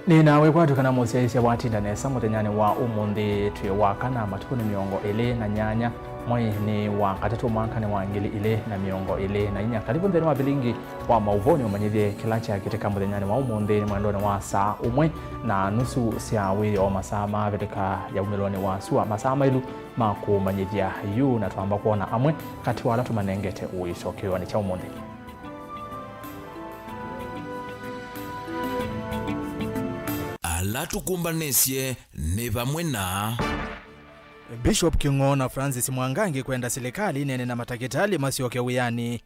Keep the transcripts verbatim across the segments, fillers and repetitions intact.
Nĩ nawe kwatw'ĩka na mũsyaĩĩsya watinda nesa mũthenyanĩ wa ũmũnthĩ. Twĩ wa kana, matukũ nĩ mĩongo ĩlĩ na nyanya, mwei nĩ wa katatũ, mwakanĩ wa ngili ilĩ na mĩongo ĩlĩ na inya. Kalĩvu nthĩnĩ wa vilingi wa maũvoo. Nĩũmanyĩthye kĩla kyakĩtĩka mũthenyanĩ wa ũmũnthĩ nĩ mwendonĩ wa saa ũmwe na nusu sya wĩoo, masaa ma Avilika ya umĩlonĩ wa sua, masaa maĩlu ma kũmanyĩthya yu, na twamba kwona amwe katĩ wa ala tũmanengete ũicokeonĩ kya ũmũnthĩ. Ala tũkũmbanĩsye nĩ vamwe na Bishop Kĩng'oo na Francis Mwangangi kwenda silikalĩ ĩneene na matakĩtalĩ masyoke wĩanĩ.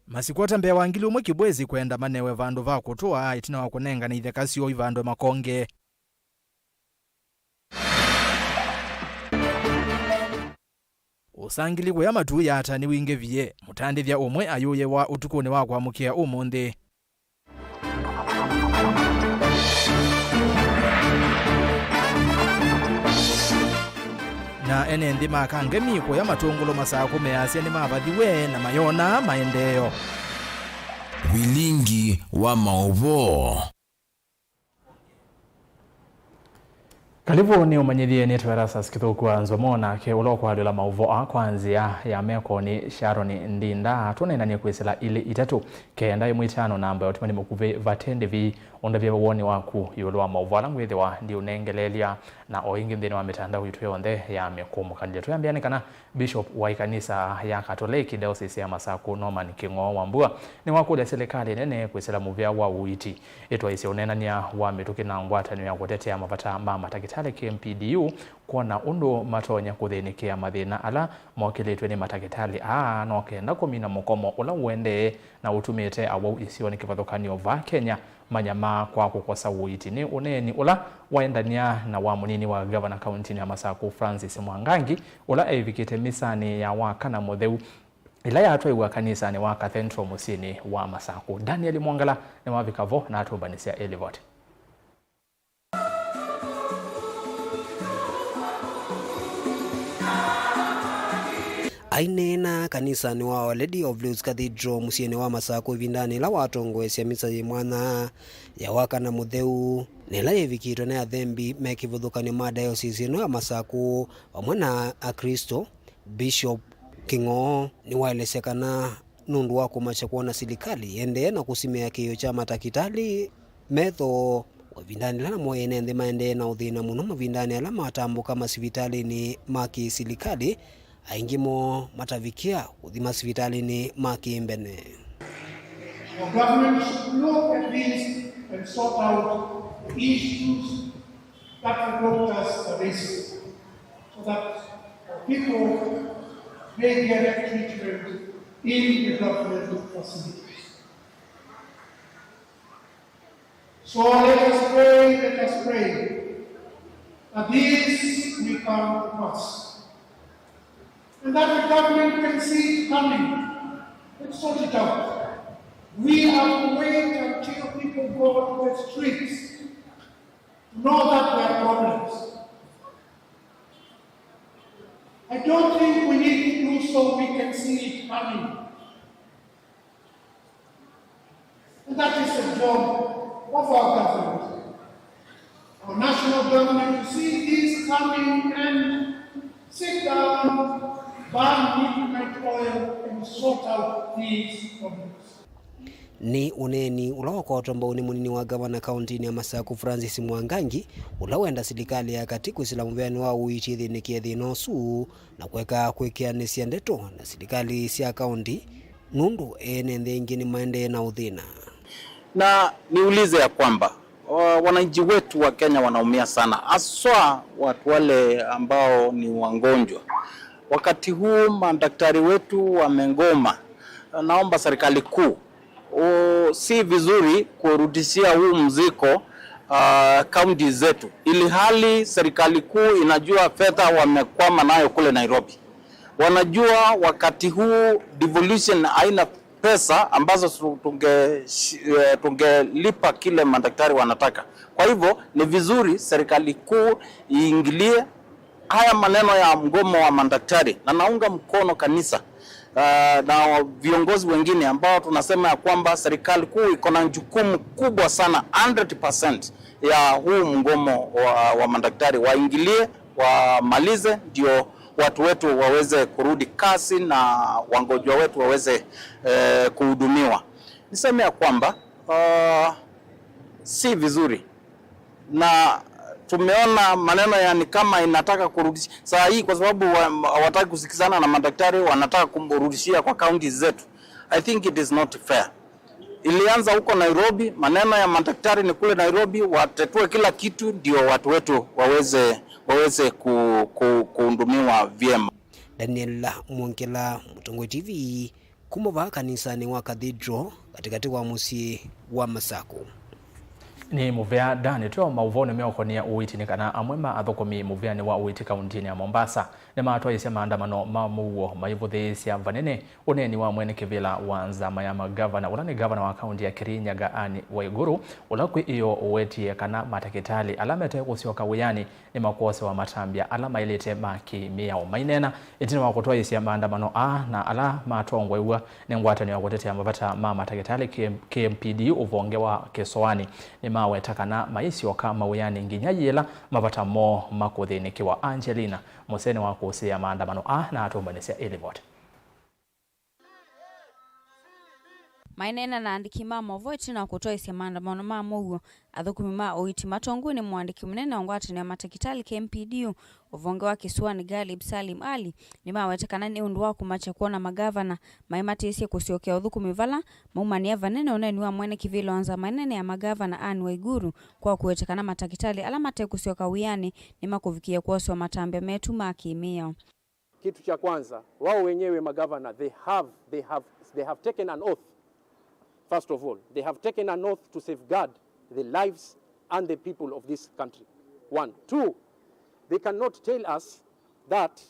Masikwata mbee wa ngili ũmwe Kibwezi kwenda manewe vandũ va kũtũa ĩtina wa kũnengane itheka syoo ivandwe makonge. Ũsangili kũya matu ya ata nĩwingĩvie, mũtandĩthya ũmwe ayũyĩwa ũtukũnĩ wa kwamũkĩa ũmũnthĩ. Na ene nthĩ ma Kangemi kũya Matũngũlũ Masakũ measya nĩmavathiwe na mayonaa maendeeo. Vilingi wa maũvoo. Kalĩvu nĩũmanyĩthye nĩtwe Erastus Kĩthũku wa Nzomo, nake ũla ũkwalĩla maũvoo aa kwa nzĩa ya meko nĩ Sharon Ndinda. Tũneenany'e kwĩsĩla ilĩ itatũ, kenda ĩmwe itano, namba ya ũtũmani mũkuvĩ vate ndĩvi, ũndavye woni waku ĩũlũ wa maũvoo ala ngwĩthĩwa ndiũnengeleelya, na o ĩngĩ nthĩnĩ wa mĩtandao yitũ yonthe ya mĩkũmũkanĩlyo. Twĩambĩa nĩ kana Bishop wa ĩkanisa ya Katoleki Diocese ya Masaku, Norman Kĩng'oo Wambua, nĩwakũlya silikalĩ nene kwĩsĩla mũvĩa wa ũiiti ĩtwaĩsye ũneenany'a wa mĩtũkĩ na ngwatanĩo ya kũtetea mavata ma matakĩtalĩ, K M P D U, kwona ũndũ matonya kũthĩnĩkĩa mathĩna ala mokĩlĩtw'e nĩ matakĩtalĩ aa, no kenda kũmina mũkomo ũla ũendee na ũtumĩte awau isionĩ kĩvathũkany'o vaa Kenya manyamaa kwa kũkosa ũiiti. Nĩ ũneeni ũla waendany'a na wa mũnini wa ngavana kauntinĩ ya Masaku, Francis Mwangangi, ũla eĩvikĩte misanĩ ya Wakana Mũtheu, ĩla yatwaiwa kanisanĩ wa Cathedral mũsyĩnĩ wa Masaku. Daniel Mwongela nĩwavika vo na atũmbanĩsya ĩlivoti. Aineena kanisanĩ wa Our Lady of Lourdes Cathedral mũsyĩnĩ wa Masaku ĩvindanĩ ĩla watongoesya misa yĩ mwanya ya Wakana Mũtheu, na ĩla yĩvikĩtwe nĩ athembi me kĩvathũkany'o ma diocese ĩno ya Masaku vamwe na Aklĩsto, Bishop Kĩng'oo nĩwaelesya kana nũndũ wa kũmakya kwona silikalĩ ĩendee na kũsimĩa kĩĩo kya matakĩtalĩ me thoo, o ĩvindanĩ yĩla namo ene nthĩ maendee na ũthĩna mũno mavindanĩ ala matambũka masivitalĩnĩ ma kĩ-silikalĩ, aingĩ moo matavikĩa kũthi masivitalĩnĩ ma kĩ-mbene. The government should look at this and sort out the issues that the doctors are raising, so that people may get treatment in the government facilities. So let us pray, let us pray that this will come to pass. And that the government can see it coming and sort it out. We have to wait until people go to the streets to know that there are problems. I don't think we need to do so. We can see it coming. And that is the job of our government, our national government, to see this coming and sit down, burn midnight oil and sort out these problems. Nĩ ũneeni ũla wakwatwa mbau nĩ mũnini wa ngavana kauntinĩ ya Masaku, Francis Mwangangi, ũla wenda silikalĩ ya katĩ kwĩsĩla mũvĩanĩ wa ũiiti ĩthĩnĩkĩe thĩna ũsu na kũeka kwĩkĩanĩsya ndeto na silikalĩ sya kaunti, nũndũ ene nthĩ aingĩ nĩmaendee na ũthĩna. Na niulize ya kwamba, wa-, wananchi wetu wa Kenya wanaumia sana, haswa watu wale ambao ni wagonjwa. Wakati huu madaktari wetu wamegoma. Naomba serikali kuu, u-, si vizuri kurudishia huu mzigo, ah, kaunti zetu, ili hali serikali kuu inajua fedha wamekwama nayo kule Nairobi. Wanajua wakati huu devolution haina pesa ambazo su-, tunge-, shi-, eh, tungelipa kile madaktari wanataka. Kwa hivyo, ni vizuri serikali kuu iingilie Haya maneno ya mgomo wa madaktari, na naunga mkono kanisa, uh, na viongozi wengine ambao tunasema ya kwamba serikali kuu iko na jukumu kubwa sana, hundred percent ya huu mgomo wa, wa madaktari, waingilie, wamalize, ndio watu wetu waweze kurudi kazi na wagonjwa wetu waweze, eh, kuhudumiwa. Niseme ya kwamba, uh, si vizuri, na tumeona maneno yani kama inataka kurudisha saa hii, kwa sababu wa- hawataki kusikizana na madaktari, wanataka kumrudishia kwa kaunti zetu. I think it is not fair. Ilianza huko Nairobi, maneno ya madaktari ni kule Nairobi, watetue kila kitu ndio watu wetu waweze waweze ku, ku, kuhudumiwa vyema. Daniel Mwongela, Mũtongoi T V, kuma vaa kanisanĩ wa Cathedral, katĩkatĩ wa mũsyĩ wa Masaku. Nĩ mũvea Dan. Twĩ o maũvoonĩ meũkonia ũiiti, nĩ kana amwe ma athũkũmi mũveanĩ wa ũiiti kauntinĩ ya Mombasa nĩmatwaĩĩsye maandamano ma mũuo maivũthĩĩsya vanene ũneeni wa mwene kĩvĩla wa nzama ya magavana, ũla nĩ gavana wa kaunti ya Kirinyaga, Anne Waiguru, ũla kwĩ ĩoo ũwetie kana matakĩtalĩ ala mete kũsyoka wĩanĩ nĩmakwosewa matambya ala maĩlĩte ma kĩ-mĩao. Maineena ĩtina wa kũtwaĩĩsya maandamano aa na ala matongoew'a nĩ ngwatanĩo ya kũtetea mavata ma matakĩtalĩ, K M P D, ũvonge wa Kĩsoani, nĩmaweta kana maisyoka mawĩanĩ nginya yĩla mavata moo makũthĩnĩkĩwa. Angelina Mũsee nĩwakũsĩĩa maandamano aa na atũmbanĩsya ĩlivoti. Maineena na andĩki ma maũvoo ĩtina wa kũtwaĩĩsya maandamano ma mũuo, athũkũmi ma ũiiti matongoew'e nĩ mũandĩki mũnene wa ngwatanĩo ya matakĩtalĩ, K M P D U, ũvonge wa Kĩsoani, Galib Salim Ali, nĩmawete kana nĩ ũndũ wa kũmakya kwona magavana maĩmatĩĩsye kũsyokea ũthũkũmi vala maumanĩa vanene ũneeni wa mwene kĩvĩla wa nzama nene ya magavana, Anne Waiguru, kwa kũweta kana matakĩtalĩ ala mate kũsyoka wĩanĩ nĩmakũvikĩĩa kwosewa matambya metu ma kĩ-mĩao. Kitu cha kwanza, wao wenyewe magavana, they have, they have, they have taken an oath. First of all, they have taken an oath to safeguard the lives and the people of this country. One. Two, they cannot tell us that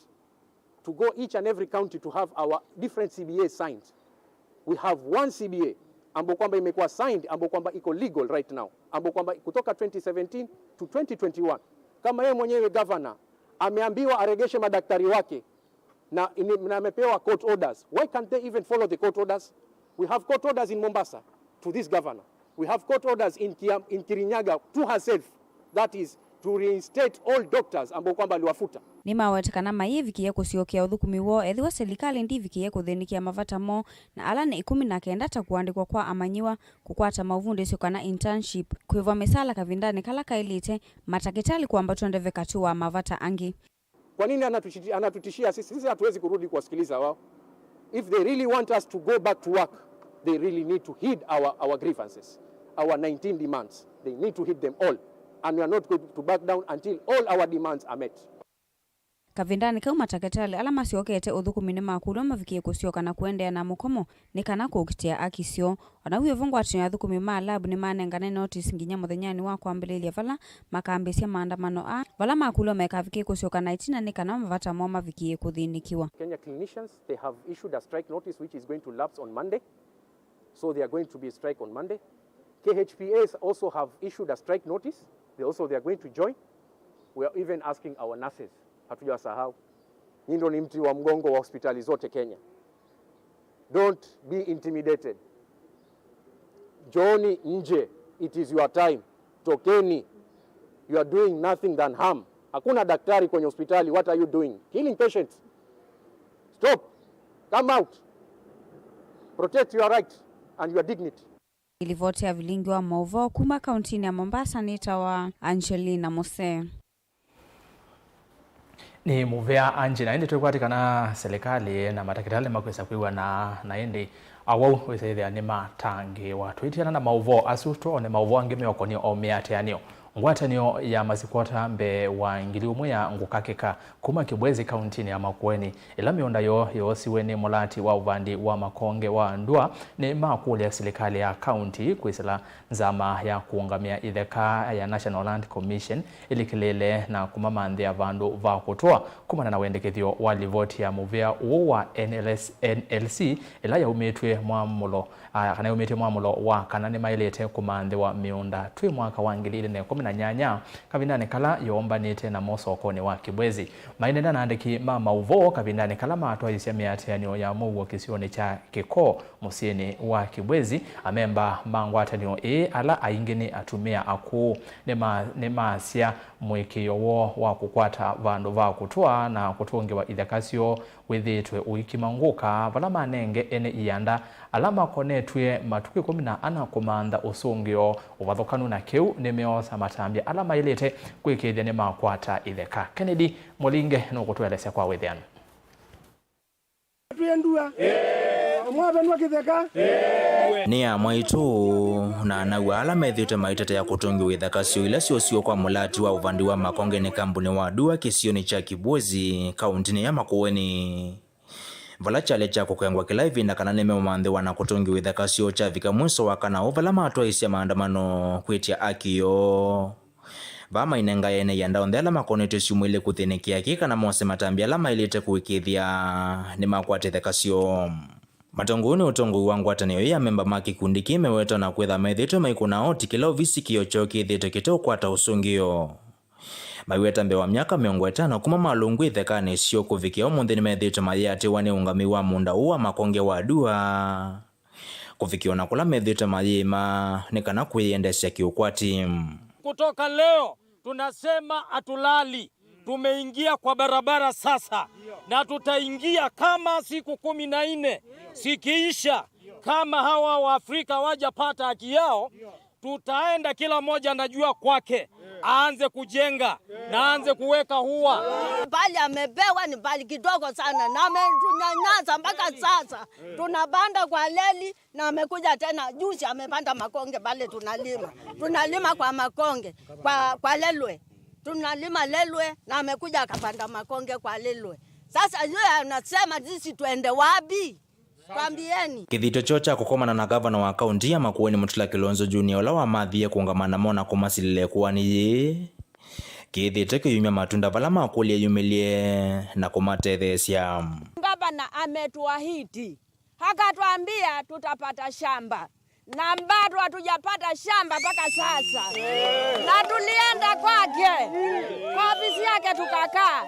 to go each and every county to have our different C B As signed. We have one C B A ambayo kwamba imekuwa signed, ambayo kwamba iko legal right now, ambayo kwamba kutoka twenty seventeen to twenty twenty-one. Kama yeye mwenyewe governor ameambiwa aregeshe madaktari wake na, ini- na amepewa court orders, why can't they even follow the court orders? We have court orders in Mombasa to this governor. We have court orders in, Kiam- in Kirinyaga to herself, that is to reinstate all doctors ambao kwamba aliwafuta. Nĩmawete kana mayĩvikĩĩa kũsyokea ũthũkũmi woo ethĩwa silikalĩ ndĩvikĩĩa kũthĩnĩkĩa mavata moo, na ala nĩ ĩkũmi na kenda ta kũandĩkwa kwa amanyĩw'a, kũkwata maũvundĩsyo kana internship, kwĩvwa mĩsala kavindanĩ kala kaĩlĩte, matakĩtalĩ kwambatw'a ndeve katĩ wa mavata angĩ. Kwa nini anatushiti- anatutishia sisi? Sisi hatuwezi kurudi kuwasikiliza wao. If they really want us to go back to work, they really need to heed our, our grievances, our nineteen demands. They need to heed them all. And we are not going to back down until all our demands are met. Kavindanĩ kau, matakĩtalĩ ala masyokete ũthũkũmi nĩmakũlw'a mavikĩe kũsyoka na kũendeea na mũkomo nĩ kana kũkitĩa aki syoo. O na wĩ o vo, ngwatanĩo ya athũkũmi ma lab nĩmanengane notice nginya mũthenyanĩ wa kwambĩlĩlya vala makambĩĩsya maandamano aa, vala makũlw'a maikavikĩe kũsyoka na ĩtina nĩ kana mavata moo mavikĩe kũthĩnĩkĩwa. Kenya clinicians, they have issued a strike notice which is going to lapse on Monday. So they are going to be strike on Monday. K H P As also have issued a strike notice. They also, they are going to join. We are even asking our nurses. Hatujawasahau. Nyinyi ndio ni mti wa mgongo wa hospitali zote Kenya. Don't be intimidated. Njooni nje. It is your time. Tokeni. You are doing nothing than harm. Hakuna daktari kwenye hospitali. What are you doing? Killing patients. Stop. Come out. Protect your right and your dignity. Ĩlivoti ya vilingi wa maũvoo kuma kauntinĩ ya Mombasa nĩtawa Angelina Mũsee. Nĩ mũvea Angie, na ĩndĩ twĩkwatĩ kana silikalĩ na matakĩtalĩ makwĩsa kwĩw'ana, na ĩndĩ awau wĩsĩthĩa nĩmatangĩĩwa. Twĩtiana na maũvoo asu, twoone maũvoo angĩ meũkonie o mĩatĩanĩo. Ngwatanĩo ya masikwota mbee wa ngili ũmwe ya ngũkakĩka kuma Kibwezi kauntinĩ ya Makueni, ĩla mĩũnda yoo yoosiwe nĩ mũlati wa ũvandi wa makonge wa ndũa, nĩmakũlya silikalĩ ya kaunti kwĩsĩla nzama ya kũũngamĩa itheka ya National Land Commission ĩlikĩlĩĩle na kũmamanthĩa vandũ va kũtũa, kumana na wendekethyo wa livoti ya mũvĩa ũũ wa N L S, N L C, ĩla yaumĩtw'e mwamũlo, a, kana yaumĩtw'e mwamũlo wa kana nĩmaĩlĩte kũmanthĩwa mĩũnda twĩ mwaka wa ngili ilĩ na ĩkũmi. na nyanya, kavindanĩ kala yoombanĩte namo sokonĩ wa Kibwezi. Maineena na andĩki ma maũvoo kavindanĩ kala matwaĩĩsya mĩatĩanĩo ya mũuo kĩsionĩ kya Kĩkoo mũsyĩnĩ wa Kibwezi, amemba ma ngwatanĩo ĩĩ, ala aingĩ nĩ atumĩa akũũ, nĩma-, nĩmaasya mũĩkĩĩo woo wa kũkwata vandũ va kũtũa na kũtũngĩwa itheka syoo wĩthĩĩtwe ũikima ngũka, vala manenge ene ianda ala makonetw'e matukũ ĩkũmi na ana kũmantha ũsũngĩo. Ũvathũkanu na kĩu, nĩmeosa matambya ala maĩlĩte kwĩkĩĩthya nĩmakwata itheka. Kennedy Mũlinge nũkũtũelesya kwa wĩthĩanu. Twĩ ndua. Mwavenwa kĩtheka. Nĩ amwaitũ na anaw'a ala methĩĩtwe maitetea kũtũngĩwa itheka syoo ila syosiwe kwa mũlati wa ũvandi wa makonge nĩ kambuni wa Dua kĩsionĩ kya Kibwezi, kaũntĩnĩ ya Makueni, vala kyalĩ kya kũkengwa kĩla ĩvinda kana nĩmeũmanthĩwa na kũtũngĩwa itheka syoo kyavika mwĩso wa kana ũũ, vala matwaĩĩsya maandamano kwĩtya aki yoo. Vaa mainengae ene ianda onthe ala makonetw'e syumwa ilĩ kũthĩnĩkĩa kĩ kana mose matambya ala maĩlĩte kũĩkĩĩthya nĩmakwata itheka syoo. Matongoi nĩ ũtongoi wa ngwatanĩo ĩĩ, amemba ma kĩkundi kĩĩ mewetwa na kwĩtha methĩĩtwe maikũna oti kĩla ovisi kĩoo kyoo kĩthĩĩtwe kĩteũkwata ũsũngĩo. Maiweta mbee wa myaka mĩongo ĩtano kuma malũngw'e ithekanĩ syoo kũvikĩa ũmũnthĩ nĩmethĩĩtwe mayĩatĩwa nĩ ũũngamĩi wa mũũnda ũũ wa makonge wa Dua. Kũvikĩa ona kũla methĩĩtwe mayĩĩma nĩ kana kwĩyendeesya kĩũkwati. Kutoka leo tunasema hatulali. Tumeingia kwa barabara sasa, na tutaingia kama siku kumi na nne zikiisha, kama hawa Waafrika hawajapata haki yao, tutaenda kila mmoja anajua kwake, aanze kujenga na aanze kuweka ua. Pale amepewa ni pale kidogo sana, na ametunyanyasa mpaka sasa. Tunapanda kwa leli, na amekuja tena juzi, amepanda makonge pale tunalima. Tunalima kwa makonge, kwa, kwa lelwe. Tunalima lelwe, na amekuja akapanda makonge kwa lelwe. Sasa yeye anasema sisi tuende wapi? Twambieni. Kĩthito kyoo kya kũkomana na ngavana wa kaunti ya Makueni Mutula Kilonzo Junior, ũla wamathie kũũngama namo na kũmasilĩla ĩkũanĩ yĩĩ, kĩthĩte kĩyumya matunda vala makũlya yumĩlye na kũmatetheesya. Gavana ametuahidi, akatuambia tutapata shamba, na bado hatujapata shamba mpaka sasa. Na tulienda kwake, kwa ofisi yake tukakaa,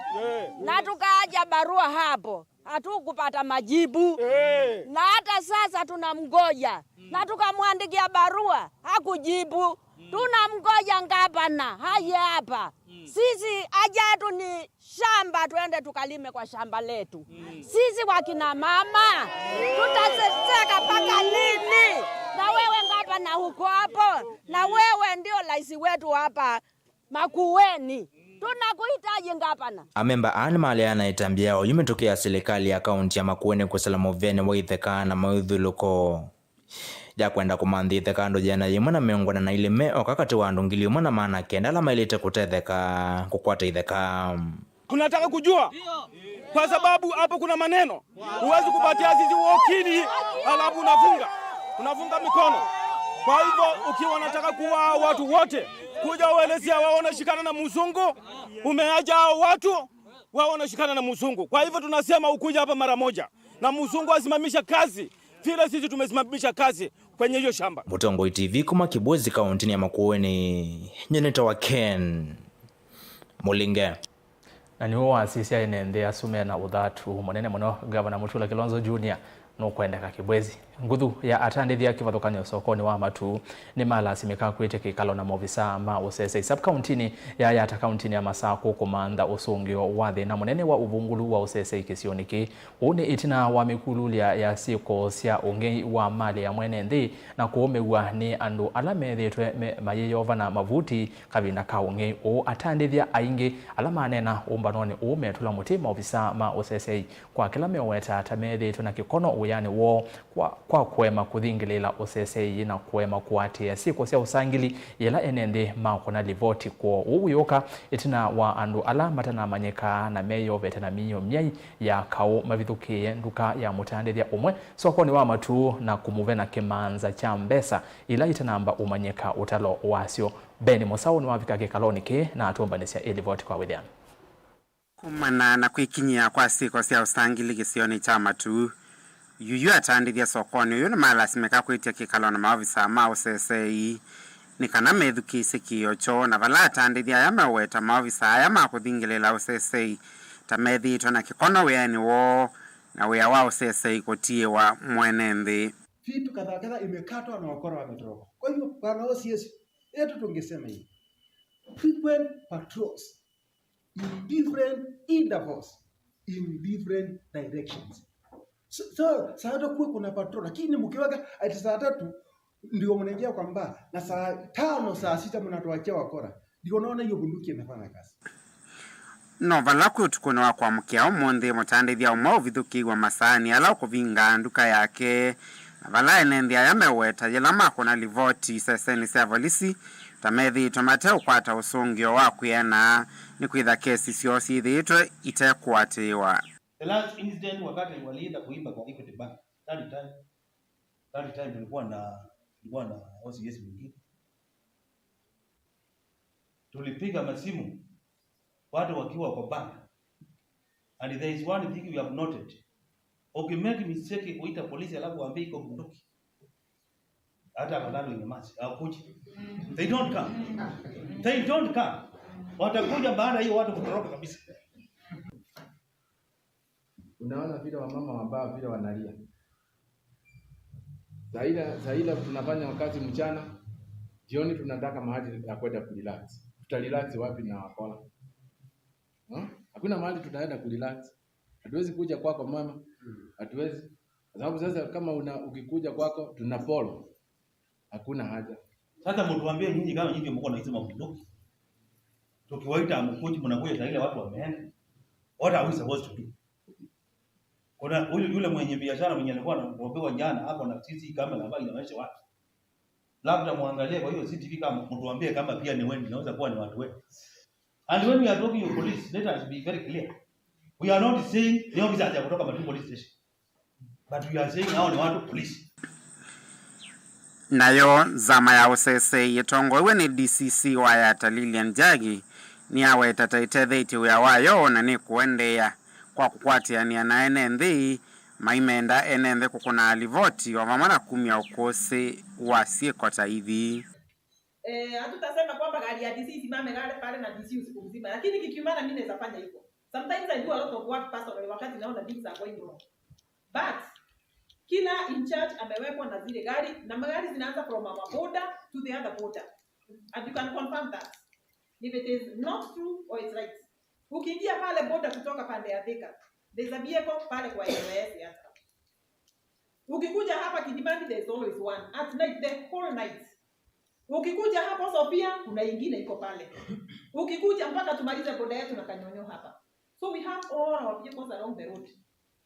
na tukaacha barua hapo. Hatukupata majibu. Eh. Na hata sasa tunamngoja. Mm. Na tukamwandikia barua, hakujibu. Mm. Tunamngoja gavana aje hapa. Mm. Sisi haja yetu ni shamba, tuende tukalime kwa shamba letu. Mm. Sisi wakina mama, tutateseka mpaka lini? Na wewe gavana uko hapo, na wewe ndio rais wetu hapa Makueni. Tunakuhitaji, gavana. Amemba aa nĩmaleana na ĩtambya ya oyu mĩtũkĩ ya silikalĩ ya kaunti ya Makueni kwĩsĩla mũvĩanĩ wa itheka na maũthyũlũlũko ya kwenda kũmanthĩa itheka andũ ĩana yĩmwe na mĩongo ĩna na ilĩ me oka katĩ wa andũ ngili ĩmwe na maana kenda ala maĩlĩte kũtetheka kũkwata itheka. Tunataka kujua kwa sababu hapo kuna maneno. Huwezi kupatia sisi wakili alafu unafunga, unafunga mikono. Kwa hivyo ukiwa unataka kuua watu wote, kuja uelezea wao wanashikana na mzungu, umeacha hao watu wao wanashikana na mzungu. Kwa hivyo tunasema ukuje hapa mara moja na mzungu asimamisha kazi vile sisi tumesimamisha kazi kwenye hiyo shamba. Mũtongoi T V kuma Kibwezi, kaũntĩnĩ ya Makueni, nyie nĩtawa Ken Mũlinge. Na nĩw'o wasisya ene nthĩ asu me na ũthatu mũnene mũno, Gavana Mutula Kilonzo Junior nũkwendeka Kibwezi. Nguthu ya atandĩthya kĩvathũkany'o sokonĩ wa Matuu nĩmalasimĩka kwĩtya kĩkalo na maovisaa ma ũsesei sub-kauntinĩ ya Yatta kauntinĩ ya Masakũ kũmantha ũsũngĩo wa thĩna mũnene wa ũvungũlu wa ũsesei kĩsionĩ kĩĩ. Ũu nĩ ĩtina wa mĩkululya ya syĩko sya ũng'ei wa malĩ ya mwene nthĩ na kũũmĩw'a nĩ andũ ala methĩĩtwe me-, mayĩyova na mavuti kavinda ka ũng'ei ũũ. Atandĩthya aingĩ ala maneena ũmbanonĩ ũũ metũla mũtĩ maovisaa ma ũsesei kwa kĩla meũweta ta methĩĩtwe na kĩkono wĩanĩ woo kwa, kwa kũema kũthingĩlĩĩla ũsesei na kũema kũatĩĩa syĩko sya ũsangili yĩla ene nthĩ makũna livoti kwoo. Ũu wĩũka ĩtina wa andũ ala matanamanyĩka na meyovete na mĩio myai ya kaũ mavithũkĩĩe nduka ya mũtandĩthya ũmwe sokonĩ wa Matuu na kũmũvena kĩmanza kya mbesa ila itanamba ũmanyĩka ũtalo wasyo. Ben Mũsaũ nĩwavika kĩkalonĩ kĩĩ na atũmbanĩsya ĩlivoti kwa wĩthĩano. Kumana na kwĩkinyĩa kwa syĩko sya ũsangili kĩsionĩ kya Matuu, yuyu atandĩthya sokonĩ ũyũ nĩmalasimĩka kwĩtya kĩkalo na maovisa ma ũsesei nĩ kana methukĩĩsye kĩĩo kyoo, na vala atandĩthya aya meũweta maovisa aya ma kũthingĩlĩla ũsesei ta methĩĩtwe na kĩkono wĩanĩ woo, na wĩa wa ũsesei kũtiĩwa mwene nthĩ. Vitu kadha wa kadha imekatwa na wakora wametoroka. Kwa hivyo, Bwana O C S, yetu tungesema hivi, frequent patrols in different intervals, in different directions. So, so saa yote kuwe kuna patrol, lakini mkiweka ati saa tatu ndio mnaingia kwa mbaa, na saa tano, saa sita mnatuachia wakora, ndio unaona hiyo bunduki inafanya kazi. No vala kwĩ ũtukũnĩ wa kwamũkĩa ũmũnthĩ, mũtandĩthya ũmwe ũvithũkĩiwe masaani ala ũkũvinga nduka yake, na vala ene nthĩ aya meũweta yĩla makũna livoti isesenĩ sya volisi ta methĩĩtwe mateũkwata ũsũngĩo wa kwĩana, nĩkwĩtha kesi syoo syĩthĩĩtwe itekũatĩĩwa. The last incident wakati walienda kuiba kwa Equity Bank, that time, that time tulikuwa na, tulikuwa na O C S mwingine. Tulipiga masimu watu wakiwa kwa bank. And there is one thing we have noted. Ukimake mistake kuita polisi alafu waambie iko bunduki, hata afadhali unyamaze, hawakuji. They don't come. They don't come. Watakuja baada hiyo watu kutoroka kabisa. Unaona vile wamama wa baa vile wanalia. Saa ile, saa ile tunafanya kazi mchana, jioni tunataka mahali ya kwenda kurelax. Tutarelax wapi na wakora? Hmm? Hakuna mahali tutaenda kurelax. Hatuwezi kuja kwako mama. Hatuwezi. Kwa sababu sasa kama una, ukikuja kwako, tuna follow. Hakuna haja. Sasa mtuambie nyinyi kama nyinyi mko na hizo mabunduki. Tukiwaita mkuji mnakuja saa ile watu wameenda. What are we supposed to do? Kuna huyu, yule mwenye biashara mwenye alikuwa anaombewa jana, ako na C C camera ambayo inaonyesha watu. Labda muangalie kwa hiyo C C T V kama mtuambie kama pia ni wewe, inaweza kuwa ni watu wetu. And when we are talking of police, let us be very clear. We are not saying the officers ya kutoka Matuu police station. But we are saying hao ni watu polisi. Nayo nzama ya ũsesei ĩtongoew'e nĩ D C C wa Yatta Lillian Jagi nĩyaweta ta ĩtetheetye wĩa wayo na nĩkũendeea kwa kũkwatĩanĩa na ene nthĩ maimenda ene nthĩ kũkũna livoti o vamwe na kumya ũkũsĩ wa syĩko ta ithi. Eh, hatutasema kwamba gari ya D C isimame gale pale na D C usiku mzima, lakini kikiumana mimi naweza fanya hivyo. Sometimes I do a lot of work personally wakati naona things are going wrong. But kila in charge amewekwa na zile gari, na magari zinaanza from our border to the other border. And you can confirm that. If it is not true or it's right. Ukiingia pale border kutoka pande ya Thika, there's a vehicle pale kwa N Y S hata. Ukikuja hapa Kilimani, there's always one. At night, the whole night. Ukikuja hapo Sofia, kuna ingine iko pale. Ukikuja mpaka tumalize boda yetu na Kanyonyo hapa. So we have all our vehicles along the road.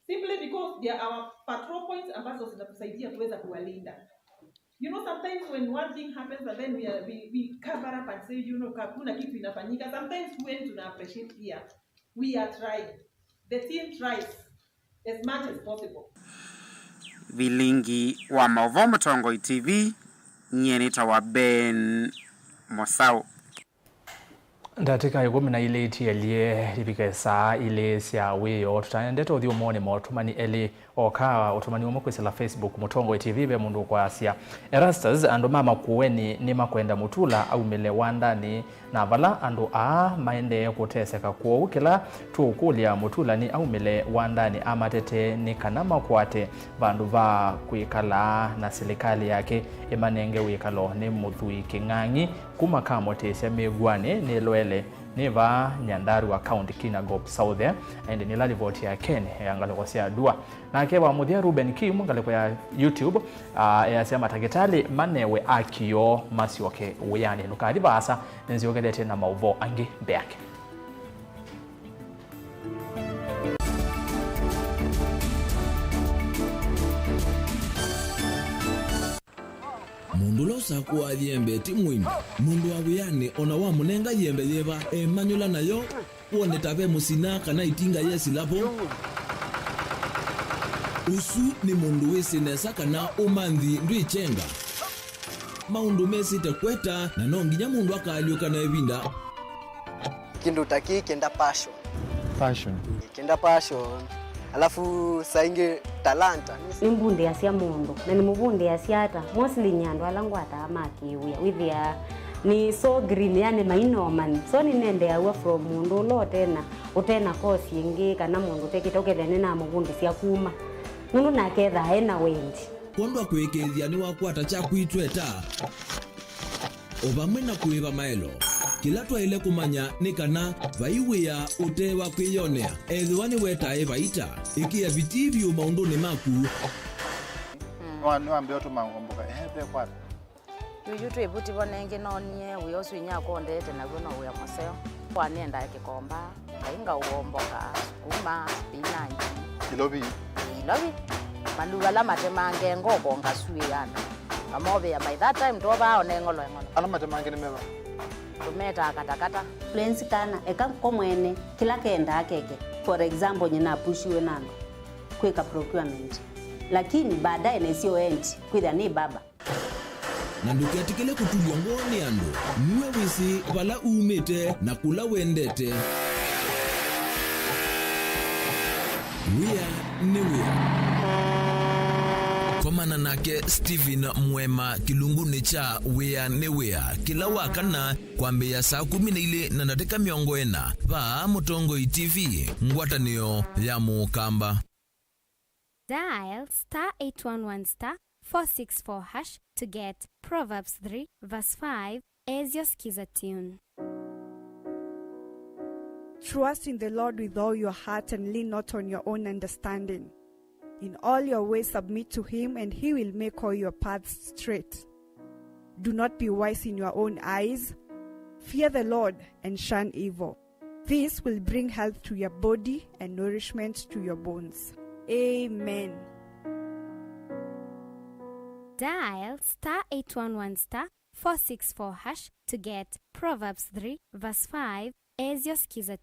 Simply because they are our patrol points ambazo zinatusaidia kuweza kuwalinda. You know, sometimes when one thing happens and then we, are, we, we cover up and say, you know, hakuna kitu inafanyika. Sometimes when tuna appreciate here, we are trying. The team tries as much as possible. Vilingi wa maũvoo Mũtongoi T V, nyie nĩtawa Ben Mosau. Ndatĩka ĩkũmi na ilĩ itielye ivike saa ilĩ sya wĩoo, tũtaendete ũthyũmũonĩ ma ũtũmani elĩ. Oka ũtũmani ũmwe kwĩsĩla Facebook, Mũtongoi T V, ve mũndũ ũkwasya, Erastus, andũ ma Makueni nĩmakwenda Mũtula aumĩle wandanĩ, na vala andũ aa maendee kũteseka kwoou, kĩla tũũkũlya Mũtula nĩ aumĩle wandanĩ amatetee nĩ kana makwate vandũ va kwĩkala, na silikalĩ yake ĩmanenge wĩkalo nĩ Mũthwii Kĩng'ang'i kuma kamũtĩsya mĩw'anĩ nĩ Loele. Nĩ vaa Nyandarua County, Kinangop South, eh, ĩndĩ nĩla livoti ya Ken ya ngalĩko sya Ndua. Nake wa mũthya Ruben Kim, ngalĩko ya YouTube, ah, easya matakĩtalĩ manewe akio masyoke wĩanĩ. Ndũkathi vaasa, nĩnzyokethete na maũvoo angĩ mbeange. Mũndũ ũla ũsakũaa yembe ti mũini. Mũndũ wa wĩanĩ o na wamũnenga yembe yĩva, emanyũla nayo, wone ta ve mũsina kana ĩtinga yesĩla vo. Ũsu nĩ mũndũ wĩsĩ nesa kana ũmanthi ndwĩkyenga. Maũndũ mesĩte kweta, na no nginya mũndũ akaalyũka na ĩvinda. Kĩndũ ta kĩĩ kĩenda passion. Passion. Kĩenda passion. Alafu saa ingĩ talanta. Nĩmbundĩasya mũndũ, na nĩmũvundĩasya ata? Mostly nĩ andũ ala ngwataa ma kĩwĩa, wĩthĩaa nĩ so green, yani mainomani. So nĩnendeaw'a from mũndũ ũla ũtena, ũtena course ĩngĩ, kana mũndũ ũtekĩte, ũkethĩa nĩnamũvundĩsya kuma, nũndũ nake ethaa ena wendi. Kwondũ wa kũĩkĩĩthya nĩwakwata kyaku itweta, o vamwe na kũĩva maelo. Kĩla twaĩle kũmanya nĩ kana vai wĩa ũte wa kwĩyonea, ethĩwa nĩwetae vaita, ĩkĩa vitii vyũ maũndũnĩ maku. Nĩwa-, nĩwambĩa ũtũma ngomboka, ehe, ve kwata. Yuyu twĩ vuti vo nengĩ noonie wĩa ũsu inyakwa ũndete naw'o no wĩa mũseo. Kwa nĩendae kĩkomba, kainga ũomboka, sukuma, spinach. Ilovi. Ilovi. Maluu ala matemange ngoko ngasuĩana. Ngamovĩa by that time twovaa one ng'olo eng'olo. Ala matemange nĩ meva? Tũmetaa katakata. Lwenzi kana, eka ko mwene, kĩla kendaa keke. For example, nyina apushiwe na andũ kwĩka procurement. Lakini baadaye nesio endi, kwĩthĩa nĩ baba. Na ndũketĩkĩle kũtulw'a ngoo nĩ andũ. Nue wĩsĩ vala umĩte na kũla wendete. Wĩa nĩ wĩa. Komana nake Stephen Mwema kĩlungunĩ kya Wĩa nĩ Wĩa kĩla wa kana kwambĩĩa saa kũmi na ilĩ na ndatĩka mĩongo ĩna vaa Mũtongoi T V, ngwatanĩo ya Mũkamba. Dial star eight one one star four six four hash to get Proverbs three verse five as your Skiza tune. Trust in the Lord with all your heart and lean not on your own understanding. In all your ways submit to him, and he will make all your paths straight. Do not be wise in your own eyes. Fear the Lord and shun evil. This will bring health to your body and nourishment to your bones. Amen. Dial star eight one one star four six four hash to get Proverbs three verse five as your Skiza.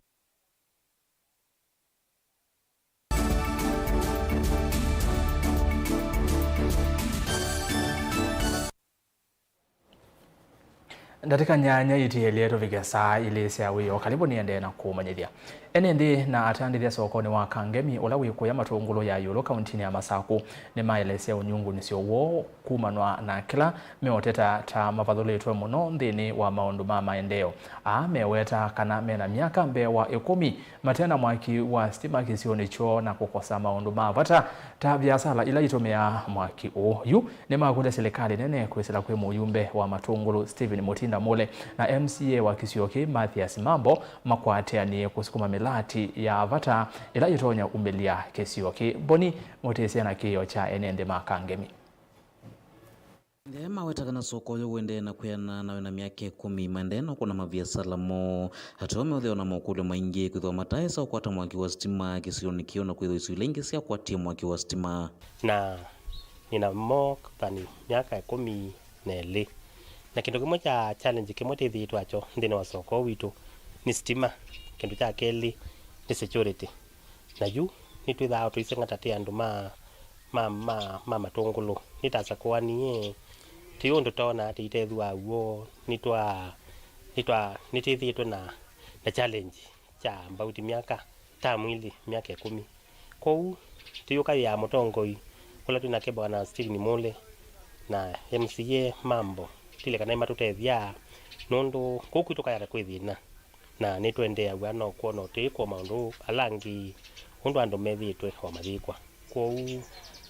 Ndatĩka nyanya itielye tũvike saa ilĩ sya wĩoo. Kalĩvo nĩendee na kũmanyĩthya. Ene nthĩ na atandĩthya sokonĩ wa Kangemi, ũla wĩ kũya Matũngũlũ ya ĩũlũ kauntinĩ ya Masakũ, nĩmaelesya ũnyungunyĩsyo woo kumanwa na kĩla meũteta ta mavathũlĩtwe mũno nthĩnĩ wa maũndũ ma maendeeo. Aa meweta kana mena myaka mbee wa ĩkũmi mate na mwaki wa sitima kĩsionĩ kyoo na kũkosa maũndũ ma vata ta viasala ila itũmĩaa mwaki ũũ. Yu nĩmakũlya silikalĩ nene kwĩsĩla kwĩ mũyumbe wa Matũngũlũ Stephen Mutinda Mule na M C A wa kĩsio kĩĩ Mathias Mambo makwatĩanĩe kũsukuma mĩlati ya vata ĩla ĩtonya umĩlya kĩsio kĩĩ. Mboni Mũtĩsya na kĩĩo kya ene nthĩ ma Kangemi. Nthĩ maweta kana soko ũyũ ũendee na kwĩana na wĩna myaka ĩkũmi, maendee na kũna maviasala moo. Ateo meũthĩwa na mokũlyo maingĩ kwĩthĩwa mataesa ũkwata mwaki wa sitima kĩsionĩ kĩu na kwĩthĩwa isu ila ingĩ syakwatie mwaki wa sitima. Na nĩna more than myaka ĩkũmi na ĩlĩ. Na kĩndũ kĩmwe kya challenge kĩmwe twĩthĩĩtwe nakyo nthĩnĩ wa soko witũ nĩ sitima. Kĩndũ kya kelĩ nĩ security. Na yu nĩtwĩthaa tũiseng'a ta twĩ andũ ma, ma, ma, ma Matũngũlũ. Nĩtasakũanie, twĩ ũndũ twonaa tũitethwaa w'o, nĩtwa, nĩtwa, nĩtwĩthĩĩtwe na, na challenge kya about myaka, tamu ilĩ, myaka ĩkũmi. Kwoou, tũyũkaĩa mũtongoi ũla twĩ nake Bwana Stephen Mule na M C A Mambo, tile kana nĩmatũtethya, nũndũ kũu kwitũ kayata kwĩ thĩna. Na nĩtũendeeaw'a no kwona ũtĩĩkwo maũndũ ala angĩ ũndũ andũ methĩĩtwe o mayĩkwa. Kwoou,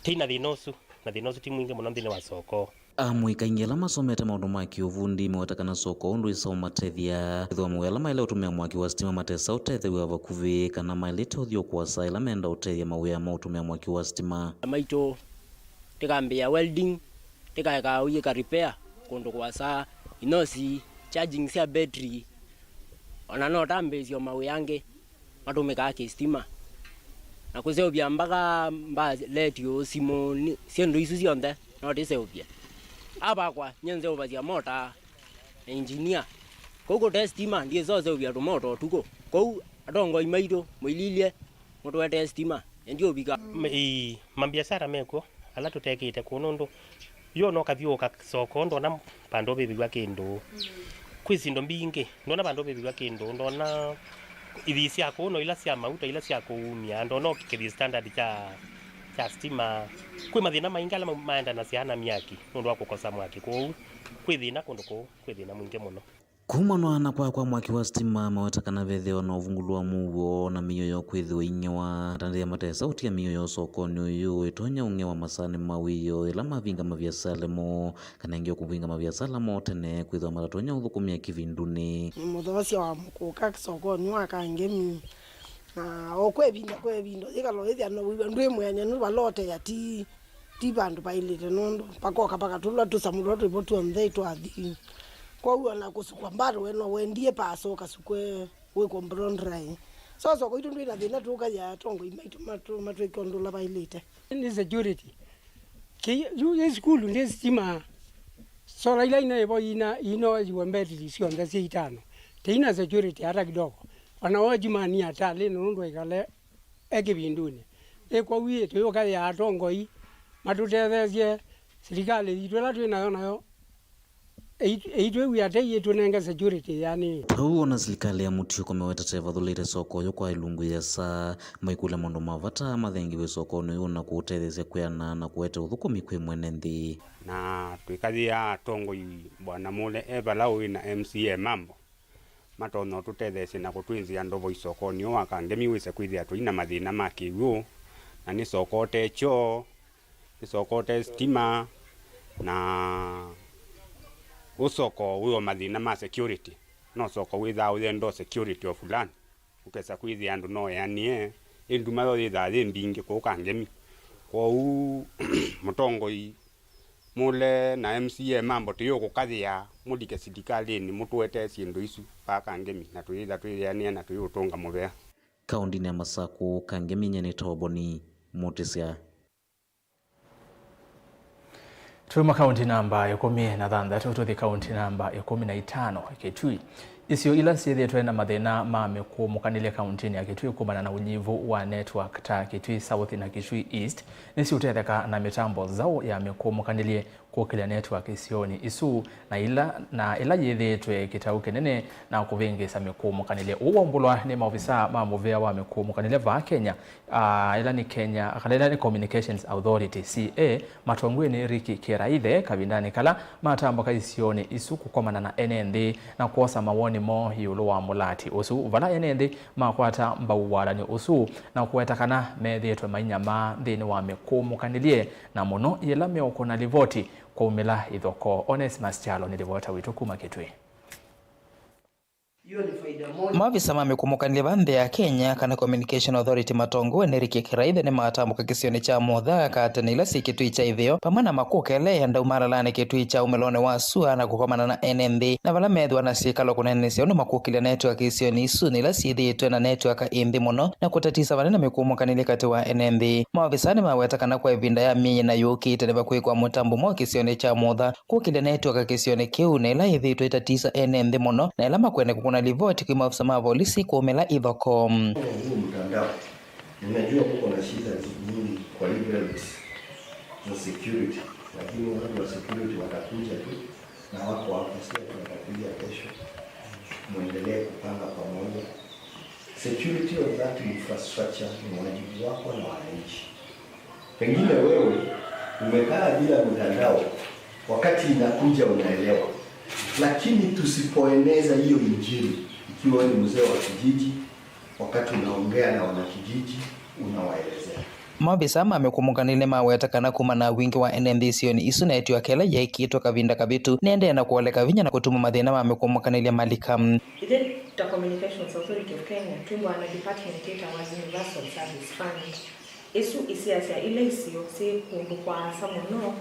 tĩ na thĩna ũsu, na thĩna ũsu ti mwingĩ mũno nthĩnĩ wa soko. Amũika aingĩ ala masomete maũndũ ma kĩũvundi meweta kana soko ũndũ ĩsa ũmatethya kwĩthĩwa mawĩa ala maĩle ũtũmĩa mwaki wa sitima matesa ũtethew'a vakuvĩ kana maĩlĩte ũthi o kũasa ĩla menda ũtethya mawĩa ma ũtũmĩa mwaki wa sitima. Maitũ, tĩkambĩĩa welding, tĩkaeka ũyĩka repair kũndũ kũasa, inosi, charging sya battery, ona no tambĩĩsyo mawĩa angĩ matũmĩkaa kĩsitima, na kũseũvya mbaka mbaa, letio, simũ, nĩ, syĩndũ isu syonthe no tĩseũvye. Avakwa, nyie nzeũvasya mota na engineer. Kũu kũte sitima, ndyĩsa ũseũvya tũmota ũtukũ. Kũu, atongoi maitũ, mũililye, mũtũetee sitima, ĩndĩ ũvika. M-, ĩĩ, mambiasara mekw'o, ala tũtekĩte kũu, nũndũ yo no kathyũũka soko, ndona vandũ ũvĩvĩw'a kĩndũ. Mm. Kwĩ syĩndũ mbingĩ, ndona vandũ ũvĩvĩw'a kĩndũ, ndona Ithii sya kũũ no ila sya mauta, ila sya kũumya andũ, no kĩthii standard kya, kya stima. Kwĩ mathĩna maingĩ ala ma-, maendanasya na myaki nũndũ wa kũkosa mwaki, kwoou kwĩ thĩna kũndũ kũũ, kwĩ thĩna mwingĩ mũno. Kumana na kwaa kwa mwaki wa stima, maweta kana vethĩwa na ũvungũlu wa mũuo na mĩio yoo kwĩthĩwa ing'ewa. Atandĩĩa matesa ũtia mĩio yoo sokonĩ ũyũ ĩtonya ũng'ewa masaanĩ ma wĩoo ĩla mavinga maviasala moo, kana ĩngĩ kũvinga maviasala moo tene, kwĩthĩwa matatonya ũthũkũmĩa kĩvindunĩ. Nĩ mũthoosya wa mũkũka sokonĩ wa Kangemi, na o kwa ĩvinda kwa ĩvinda yĩkala ũyĩthĩa no wĩw'a ndwĩ mwĩanĩe nũndũ vala ũteea ti ti vandũ vaĩlĩte, nũndũ vakoka vakatũlwa tũsamũ tũla twĩvo tw'onthe twathi. Kwoou ona kũsukwa mbaro we no wendie pasa ũkasukwe wĩkwe blow dry. So soko itũ ndwĩ na thĩna, tũkathĩa atongoi maitũ matũ-, matwĩke ũndũ ũla vaĩlĩte. Nĩ security. Kĩ-, yu yĩ sukulu ndĩ sitima. Sola ila inaĩvo ina, inoeziwa mbetili syonthe syĩ itano. Teina security hata kidogo. Ona wachimani atalĩ nũndũ aikale e kĩvindunĩ. Ĩ kwoou ĩ, tũyũkaĩa atongoi matũtetheesye, silikalĩ yitũ ĩla twĩ nayo nayo ĩitwĩw'e ata ĩtũnenge security yanĩĩe. Kwoou ona silikalĩ ya mũtiũko mewetete ĩvathũlĩte soko ũyũ kwa ĩlungu yĩasa, maikũlya maũndũ ma vata mathengiwe sokonĩ ũyũ na kũũtetheesya kwĩana na kũete ũthũkũmi kwĩ mwene nthĩ. Na twĩkathĩaa atongoi, Bwana Mule e vala ũĩ na M C A Mambo, matonya ũtũtetheesya na kũtwĩnzĩa ndovoi sokonĩ ũũ wa Kangemi wĩse kwĩthĩa tũi na mathĩna ma kĩw'ũ, na nĩ soko ũte kyoo, nĩ soko ũte sitima, na ũsoko wĩ o mathĩna ma security. No soko wĩthaa ũyenda security o fulani, ũkesa kwĩthĩa andũ no eanĩe, ĩ nduma yo yĩthaa yĩ mbingĩ kũu Kangemi. Kwoou mũtongoi Mule na M C A Mambo tũyũkũkathĩa, mũlike silikalĩnĩ mũtũetee syĩndũ isu vaa Kangemi, na tũyĩtha twĩanĩe na tũyĩũtũnga mũvea. Kaũndĩnĩ ya Masakũ, Kangemi, nyie nĩ Toboni Mũtĩsya. Tuma kaũntĩ namba ĩkũmi na thanthatũ tũthi kaũntĩ namba ĩkũmi na itano, Kitui. Isio ila syĩthĩĩtwe na mathĩna ma mĩkũũmũkanĩlye kaũntĩnĩ ya Kitui kumana na ũnyivu wa network ta Kitui South na Kitui East nĩsiũtetheka na mĩtambo nzaũ ya mĩkũũmũkanĩlye kũkĩlya network isionĩ isu, na ila, na ĩla yĩthĩĩtwe kĩtau kĩnene na kũvĩngĩĩsa mĩkũũmũkanĩlye. Ũu waumbũlwa nĩ maovisaa ma mũvĩa wa mĩkũũmũkanĩlye vaa Kenya, ah, ĩla nĩ Kenya, kana ĩla nĩ Communications Authority, C A, matongoew'e nĩ Ricky Kĩraithe, kavindanĩ kala matambũka isionĩ isu kũkomana na ene nthĩ na kwosa mawoni moo ĩũlũ wa mũlati ũsu, vala ene nthĩ makwata mbau walany'o ũsu na kũweta kana methĩĩtwe mainyamaa nthĩnĩ wa mĩkũũmũkanĩlye, na mũno yĩla meũkũna livoti kwaumĩla ithokoo. Onesimus Kyalo nĩ livota witũ kuma Kitui. Maovisa ma mĩkũũmũkanĩlye va nthĩ ya Kenya, kana Communication Authority, matongoew'e nĩ Ricky Kĩraithe, nĩmatambũka kĩsionĩ kya Mutha ka tene ila syĩ Kitui kya ĩtheo, vamwe na makũkele ya ndaumalalanĩ Kitui kya umĩlonĩ wa sua na kũkomana na ene nthĩ, na vala methĩwa na syĩkalo kũneenanĩsya ũndũ makũkĩlya network isionĩ isu, na ila syĩthĩĩtwe na network ĩ nthĩ mũno, na kũtatĩsa vanene mĩkũũmũkanĩlye katĩ wa ene nthĩ. Maovisa nĩmaweta kana kwa ĩvinda ya myei ĩna yũkĩte, nĩvakwĩkwa mũtambo mwaũ kĩsionĩ kya Mutha kũkĩlya network kĩsionĩ kĩu, na ĩla yĩthĩĩtwe ĩtatĩsa ene nthĩ mũno, na ĩla makwenda kũkũna livoti kwĩ maovisa ma volisi kũumĩla ithokoo. Huu mtandao, ninajua kuko na shida nyingi kwa hii belt za security, lakini watu wa security watakuja tu na wako hapa, sio tunatakuja kesho. Muendelee kupanga pamoja. Security of that infrastructure ni wajibu wako na wananchi. Pengine wewe umekaa bila mtandao, wakati inakuja unaelewa. Lakini tusipoeneza hiyo injili, ikiwa wewe ni mzee wa kijiji, wakati unaongea na wanakijiji, unawaelezea. Maovisa ma mĩkũũmũkanĩlye nĩmaweta kana kumana na wingĩ wa ene nthĩ isionĩ isu, network ĩla yaĩkĩĩtwe kavinda kavĩtu nĩendee na kũoleka vinya na kũtuma mathĩna ma mĩkũũmũkanĩlye malika. Ithyĩ ta Communications Authority of Kenya twĩmbaa na department yĩtawa Universal Service Fund. Ĩsu ĩsiasya ila isio syĩ kũndũ kũasa mũno,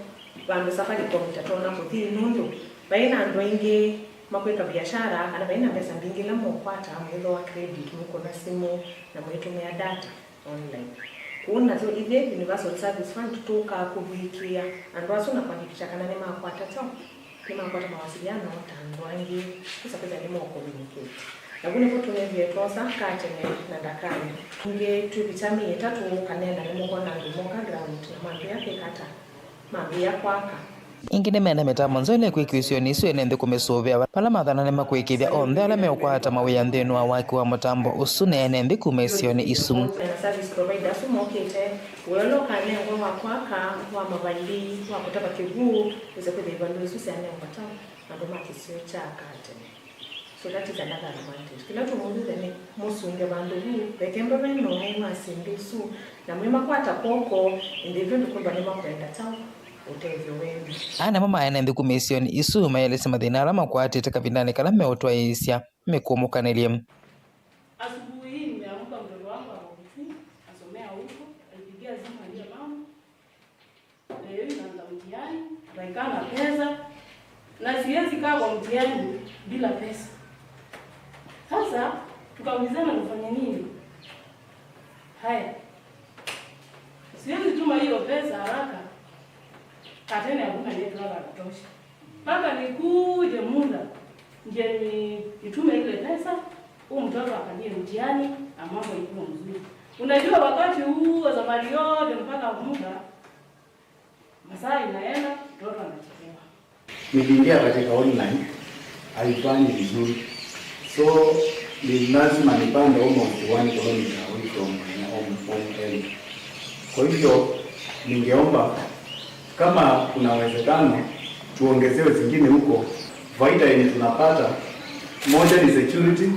vandũ Safaricom itatonya kũthi, nũndũ vai na andũ aingĩ makwĩka viashara, kana vai na mbesa mbingĩ ila mũkwata, mũithooa credit, mũkũna simũ, na mũitũmĩa data online. Kwoou nasyo ithyĩ Universal Service Fund tũkaa kũvikĩĩa andũ asu na kuhakikisha kana nĩmakwata kyaũ, nĩmakwata mawasiliano ta andũ angĩ, kwosa kwĩthĩa nĩmo communicate. Navu nĩvo tũnethĩe twosa ka tene na ndakanĩ. Ĩngĩ twĩvikya myei ĩtatũ kana ĩna nĩmũkwona andũ moka ground na mambĩĩa kwĩka ata? Mambĩĩa kwaka. Ĩngĩ nĩmeenda mĩtambo nzeo ĩla ĩkwĩkĩwa isionĩ isu ene nthĩ kũmĩsũvĩa, vala mathana nĩmakwĩkĩĩthya onthe ala meũkwata mawĩa nthĩnĩ wa waki wa mũtambo ũsu na ene nthĩ kuma isionĩ isu. Na service provider asu mokĩte, wĩa ũla ũkanengwa wa kwaka wa mavali, wa kũtava kĩw'ũ, wĩse kwĩthĩa ivalũa isu syanengwa kyaũ andũ ma kĩsio kya Katene. So that is another advantage. Kĩla tũmũthuthya nĩ mũsunge vandũ vu, vekemba ve na ũngai wa syĩndũ isu, na mwĩmakwata kw'oko, ĩndĩ ĩndĩ ndũkwĩmba nĩmakwenda kyaũ ũtethyo wenyu. Aa namo ma ene nthĩ kuma isionĩ isu maelesya mathĩna ala makwatĩte kavindanĩ kala meũtwaĩĩsya mĩkũmũkanĩlye. Asubuhi hii nimeamka, mtoto wangu ako Kitui, asomea huko, alipigia simu, ambia mama, leo hii naanza mtihani, nitaikana pesa, na siwezi kaa kwa mtihani bila pesa. Sasa tukaulizana tufanye nini? Haya, siwezi tuma hiyo pesa haraka, Katene hakuna network ya kutosha. Mpaka nikuje muda, ndiye ni-, nitume ile pesa, huyu mtoto akalie mtihani, na mambo ikuwe mzuri. Unajua wakati huu wa safari yote mpaka muda, masaa inaenda, mtoto anachelewa. Nikiingia katika online, haifanyi vizuri. So, ni lazima nipande almost one kilometer away from my home, home area. Kwa hivyo, ningeomba kama kuna uwezekano, tuongezewe zingine huko. Faida yenye tunapata, moja ni security.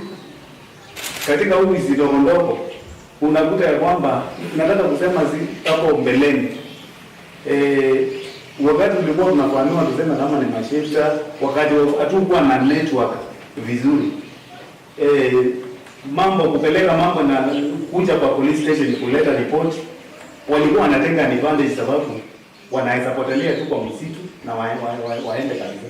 Katika ofisi ndogo ndogo, unakuta ya kwamba, nataka kusema si, hapo mbeleni, eh, wakati tulikuwa tunafahamiwa tuseme kama ni mashifta, wakati wa-, hatukuwa na network vizuri. Eh, mambo kupeleka mambo na kuja kwa police station kuleta report, walikuwa wanatenga advantage sababu wanaweza potelea tu kwa msitu na wa-, wa-, wa-, waende kabisa.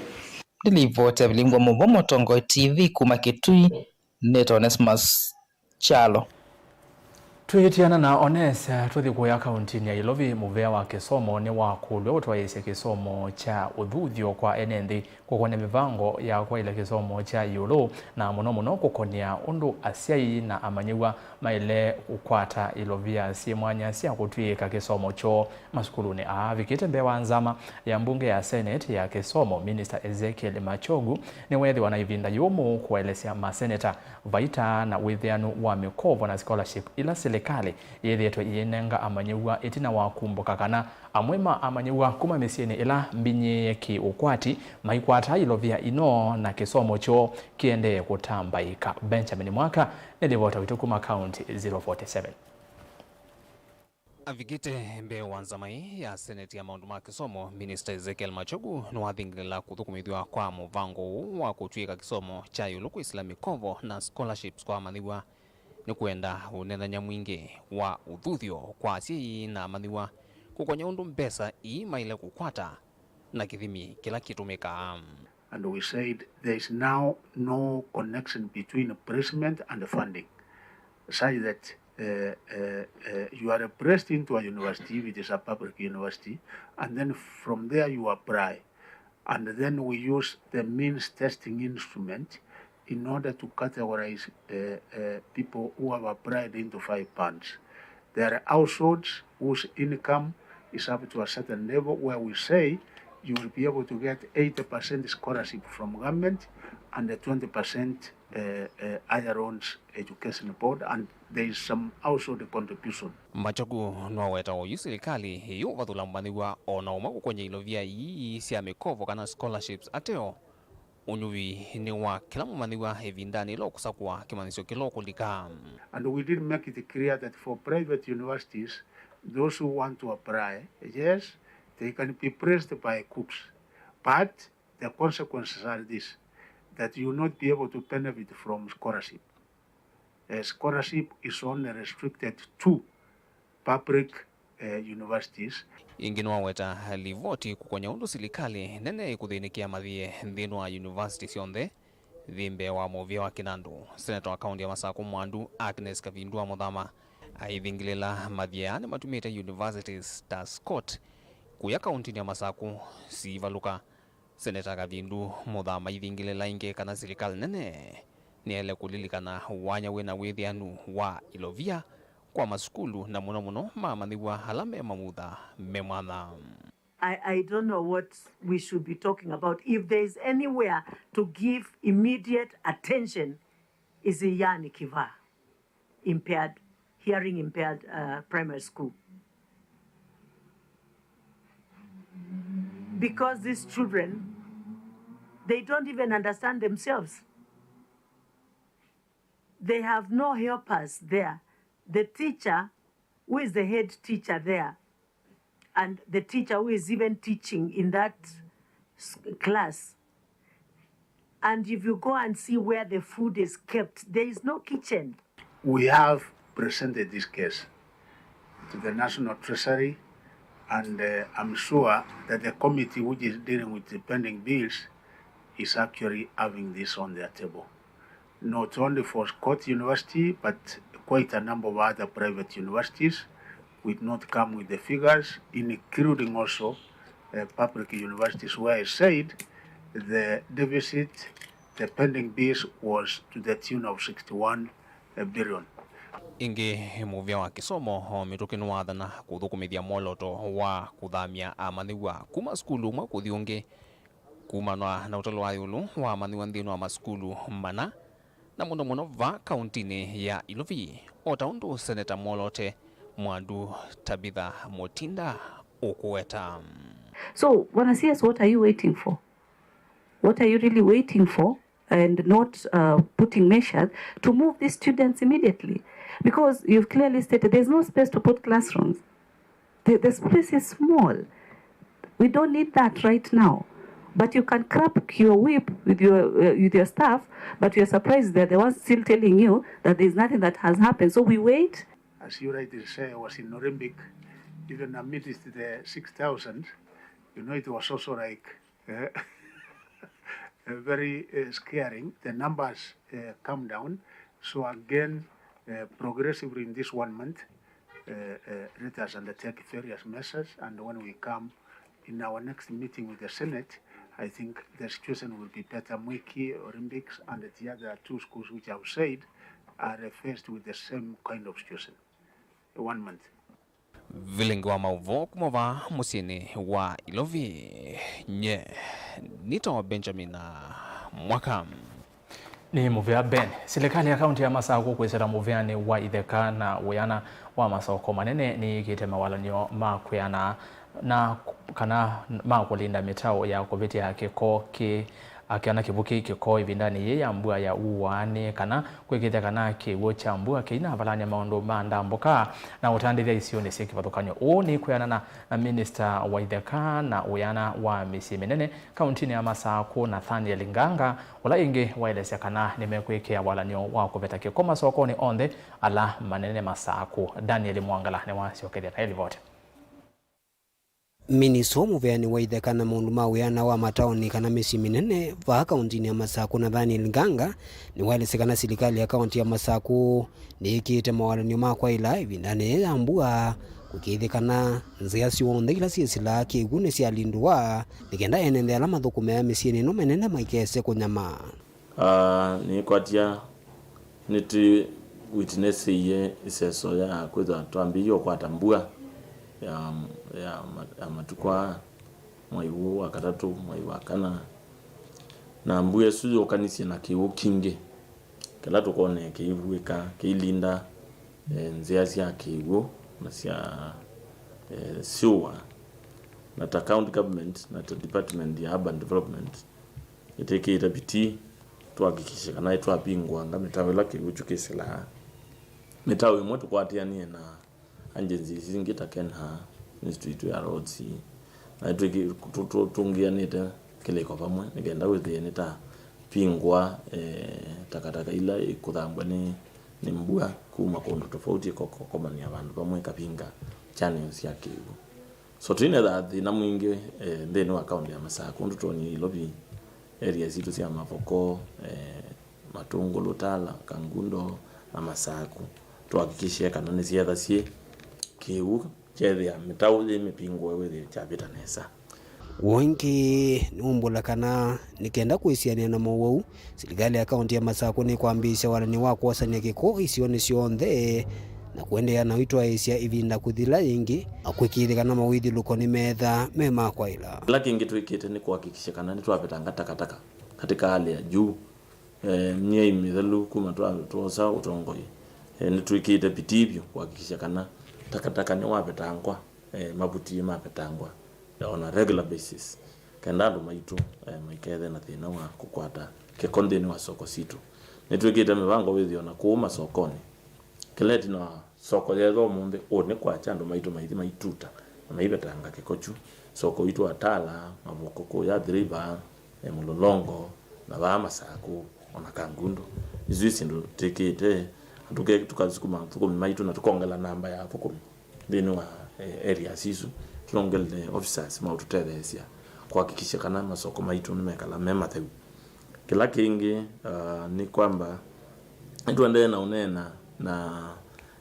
Nĩ livoti ya Vilingwa Mũvo, Mũtongoi T V kuma Kitui, nĩtawa Onesmus Kyalo. Twĩtiana na Onesa, tũthi kũya kauntinĩ ya Ilovi, mũvĩa wa kĩsomo nĩwakũlw'a ũtwaĩĩsye kĩsomo kya ũthuthyo kwa ene nthĩ kũkonya mĩvango ya kwaĩlya kĩsomo kya ĩũlũ, na mũno mũno kũkony'a ũndũ asyai na amanyĩw'a maĩle kũkwata ilovia syĩ mwanya sya kũtw'ĩĩka kĩsomo kyoo masukulunĩ aa. Avikĩte mbee wa nzama ya mbunge ya Senate ya kĩsomo, Minister Ezekiel Machogu nĩweethĩwa na ĩvinda yũmũ kũelesya maseneta vaita na wĩthĩanu wa mĩkovo na scholarship ila silikalĩ yĩthĩĩtwe ĩinenga amanyĩw'a ĩtina wa kumbũka kana amwe ma amanyĩw'a kuma mĩsyĩnĩ ĩla mbinyĩĩe kĩ-ũkwati maikwataa ilovia ino na kĩsomo kyoo kĩendee kũtambaĩka. Benjamin Mwaka nĩ livota witũ kuma County zero forty seven. Avikĩte mbee wa nzama ĩĩ ya Senate ya maũndũ ma kĩsomo, Minister Ezekiel Machogu nĩwathingĩlĩla kũthũkũmĩthw'a kwa mũvango ũũ wa kũtw'ĩĩka kĩsomo kya ĩũlũ kwĩsĩla mĩkovo na scholarships kwa amanyĩw'a nĩ kwenda ũneenany'a mwingĩ wa ũthuthyo kwa asyai na amanyĩw'a kũkony'a ũndũ mbesa ii maĩle kũkwata na kĩthimi kĩla kĩtũmĩkaa. And we said there is now no connection between placement and funding, such that, uh, uh, uh, you are placed into a university, if it is a public university, and then from there you apply. And then we use the means testing instrument in order to categorize, uh, uh, people who have applied into five bands. There are households whose income is up to a certain level where we say you will be able to get eighty percent scholarship from government and a twenty percent, uh, uh, higher loans education board, and there is some household contribution. Machogu nĩwaweta oyu silikalĩ ĩyũvathũla mũmanyĩw'a o na ũmwe kũkony'a ilovia ii sya mĩkovo kana scholarships ateo. Ũnyuvi nĩ wa kĩla mũmanyĩw'a ĩvindanĩ ĩla ũkũsakũa kĩmanyĩsyo kĩla ũkũlika. And we did make it clear that for private universities, those who want to apply, yes, they can be placed by KUCCPS, but the consequences are this, that you will not be able to benefit from scholarship. Uh, scholarship is only restricted to public, uh, universities. Ĩngĩ nĩwaweta livoti kũkony'a ũndũ silikalĩ nene ĩkũthĩnĩkĩa mathiĩ nthĩnĩ wa university syonthe. Yĩ mbee wa mũvĩa wa kĩnandũ, seneta wa kaunti ya Masakũ Mwandu Agnes Kavindu wa Mũthama aithingĩlĩla mathiĩ aa nĩmatumĩte universities ta SCOT kũya kauntinĩ ya Masakũ siivalũka. Seneta Kavindu Mũthama aithingĩlĩla ĩngĩ kana silikalĩ nene nĩyaĩle kũlilikana wanya wĩ na wĩthĩanu wa ilovia kwa masukulu, na mũno mũno ma amanyĩw'a ala me mamutha me mwanya. I, I don't know what we should be talking about. If there is anywhere to give immediate attention, is Iyani Kivaa impaired, hearing impaired uh, primary school. Because these children, they don't even understand themselves. They have no helpers there. The teacher, who is the head teacher there, and the teacher who is even teaching in that s- class. And if you go and see where the food is kept, there is no kitchen. We have presented this case to the National Treasury, and uh, I'm sure that the committee which is dealing with the pending bills is actually having this on their table. Not only for Scott University, but quite a number of other private universities will not come with the figures, including also uh, public universities, where I said the deficit, the pending bills was to the tune of sixty-one billion. Ĩngĩ, mũvĩa wa kĩsomo o mĩtũkĩ nĩwathana kũthũkũmĩthya mwolooto wa kũthamya amanyĩw'a kuma sukulu ũmwe kũthi ũngĩ, kumanwa na ũtalo wa ĩũlũ wa amanyĩw'a nthĩnĩ wa masukulu mana, na mũno mũno va kauntinĩ ya Ilovi, o ta ũndũ Seneta mwoloote Mwandu Tabitha Mutinda ũkũweta. So, Bwana C S, what are you waiting for? What are you really waiting for? And not uh, putting measures to move these students immediately, because you've clearly stated there's no space to put classrooms. The, the space is small. We don't need that right now. But you can crack your whip with your uh, with your staff, but you're surprised they're the ones still telling you that there's nothing that has happened. So we wait. As you rightly say, I was in Nuremberg, even amidst the six thousand. You know, it was also like uh, uh, very uh, scaring. The numbers uh, come down. So again, uh, progressively in this one month, uh, uh, let us undertake various measures, and when we come in our next meeting with the Senate, I think the situation will be better. Mwiki Olympics and the other two schools which I've said are faced with the same kind of situation. One month. Vilingi wa maũvoo kuma vaa mũsyĩnĩ wa Ilovi, nye nĩtawa Benjamin Mwaka. Nĩ mũvea Ben. Silikalĩ ya kaunti ya Masakũ kwĩsĩla mũveanĩ wa itheka na wĩana wa masoko manene nĩyĩkĩte mawalany'o ma kwĩana na kana ma kũlinda mĩtaũ ya kũvĩtĩa kĩko kĩ akĩana kĩvukĩ kĩko ĩvindanĩ yĩĩ ya mbua ya uaanĩ kana kwĩkĩĩthya kana kĩw'ũ kya mbua kĩinavalany'a maũndũ ma ndambũka na ũtandĩthya isionĩ syĩ kĩvathũkany'o. Ũũ nĩ kwĩanana na minista wa itheka na ũyana wa mĩsyĩ mĩnene kauntinĩ ya Masakũ, Nathaniel Nganga, ũla ĩngĩ waelesya kana nĩmekwĩkĩa walany'o wa kũveta kĩko masokonĩ onthe ala manene Masakũ. Daniel Mwangala nĩwasyokethya kaĩ livoti. Minista wa mũveanĩ wa itheka na maũndũ ma wĩana wa mataoni kana mĩsyĩ mĩnene vaa kauntinĩ ya Masakũ, Nathaniel Nganga, nĩwaelesya kana silikalĩ ya kaunti ya Masakũ nĩĩkĩĩte mawalany'o ma kwaĩla ĩvindanĩ yĩĩ ya mbua kũkĩĩthya kana nzĩa syonthe ila syĩsĩlaa kĩw'ũ nĩsyalindũa nĩ kenda ene nthĩ ala mathũkũmĩaa mĩsyĩnĩ ĩno mĩnene maikese kũnyamaa. Ah, nĩkwatya nĩtwĩwitnessĩie ĩseso ya kwĩthwa twambĩĩie ũkwata mbua ya, ya, ma- ya matukũ aa, mwai ũũ wa katatũ, mwai wa kana, na mbua ĩsu yũkanisye na kĩw'ũ kingĩ kĩla tũkonee kĩivuĩka kĩilinda eh, nzĩa sya kĩw'ũ na sya eh, syũa, na ta county government na ta department ya urban development, nĩtwĩkĩĩte vitii twakikishe kana nĩtwavingũanga mĩtaũ ĩla kĩw'ũ kyu kĩsĩlaa. Mĩtaũ ĩmwe tũkwatĩanĩe na agencies ingĩ ta KeNHA, Institute ya Roads, na nĩtwĩkĩ- tũ- tũ- tũngĩanĩte kĩlĩko vamwe nĩ kenda wĩthĩe nĩtavingũa eh, takataka ila ikũthambwa nĩ, nĩ mbua kuma kũndũ tofauti ĩko- ĩkokomania vandũ vamwe ĩkavinga channels sya kĩw'ũ. So twĩna thĩna mwingĩ eh, nthĩnĩ wa kaunti ya Masakũ, ũndũ twonie Ilovi, area sitũ sya Mavoko, eh, Matũngũlũ, Tala, Kangundo na Masakũ, tũhakikishe kana nĩsyetha syĩ kĩw'ũ kyethĩa mĩtaũ yĩ mĩvingũe wĩthĩe kyavĩta nesa. Ũũ ĩngĩ nĩwaumbũla kana nĩ kenda kwĩsianĩa na mowau, silikalĩ ya kaunti ya Masakũ nĩkwambĩĩsya walany'o wa kwosany'a kĩko isionĩ syonthe na kũendeea na ũitwaĩĩsya ĩvinda kũthila yĩngĩ, na kũĩkĩĩthya kana mawĩthyũlũko nĩmeethaa me ma kwaĩla. Kĩla kĩngĩ twĩkĩte nĩ kũhakikisha kana nĩtwavetanga takataka katika hali ya juu. Eh, myei mĩthelu kuma twa-, twosa ũtongoi, eh, nĩtwĩkĩĩte vitivyo kũhakikisha kana takataka nĩwavetangwa, eh, mavuti mavetangwa on a regular basis, kenda andũ maitũ, eh, maikethe na thĩna wa kũkwata kĩko nthĩnĩ wa soko sitũ. Nĩtwĩkĩte mĩvango wĩthĩo na kũu masokonĩ. Kĩla ĩtina wa soko yethwa ũmũnthĩ, ũũ nĩ kwakya andũ maitũ maithi maituta na maivetanga kĩko kyu. Soko itũ Atala, Mavoko kũu ya Athi River, eh, Mũlolongo, na vaa Masakũ, ona Kangundo. Isu nĩ syĩndũ twĩkĩte, na tũke-, tũkasukuma athũkũmi maitũ na tũkongela namba ya athũkũmi nthĩnĩ wa, eh, areas isu, tũnongele officers maũtũtetheesya kũhakikisha kana masoko maitũ nĩmekala me matheu. Kĩla kĩngĩ, ah, nĩ kwamba nĩtũendee na ũneena na,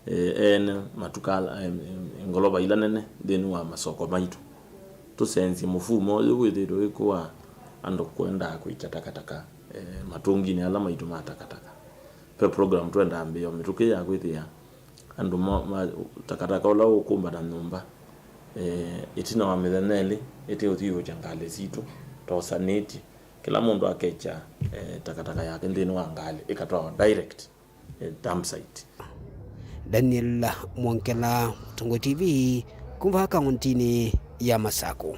eh, ene matuka ala, em, em, ngolova ila nene nthĩnĩ wa masoko maitũ. Tũsenzye mũfumo ũyũ wĩthĩĩtwe wĩkuo wa andũ kũendaa kũikya takataka, eh, matũnginĩ ala maitũ ma takataka. Ve program twendaa mbee o mĩtũkĩ ya kwĩthĩa andũ ma, ma, takataka ũla ũkũmbana nyũmba, eh, ĩtina wa mĩthenya ĩlĩ ĩteũthiũũkya ngalĩ sitũ tosanĩtye. Kĩla mũndũ akekya, eh, takataka yake nthĩnĩ wa ngalĩ ĩkatwawa direct, eh, dump site. Daniel Mwongela, Mũtongoi T V, kuma kauntinĩ ya Masakũ.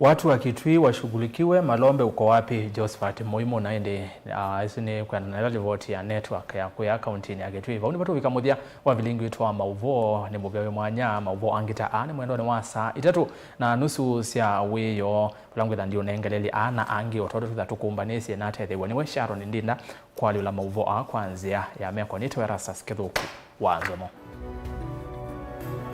Watu wa Kitui washughulikiwe, Malombe uko wapi? Josephat Muimu. Na ĩndĩ, ah, ĩsu nĩ kwĩanana na ĩla livoti ya network ya kũya kauntinĩ ya Kitui. Vau nĩvo tũvika mũthya wa vilingi witũ wa maũvoo. Nĩ mũvea wĩ mwanya, maũvoo angĩ ta aa nĩ mwendonĩ wa saa itatũ na nusu sya wĩoo, vala ngwĩtha ndiũnengelelye aa na angĩ o tondũ twĩtha tũkũmbanĩsye na atetheew'a nĩwe Sharon Ndinda kũalyũla maũvoo aa kwa nzĩa ya meko. Nĩtawa Erastus Kĩthũku wa Nzomo.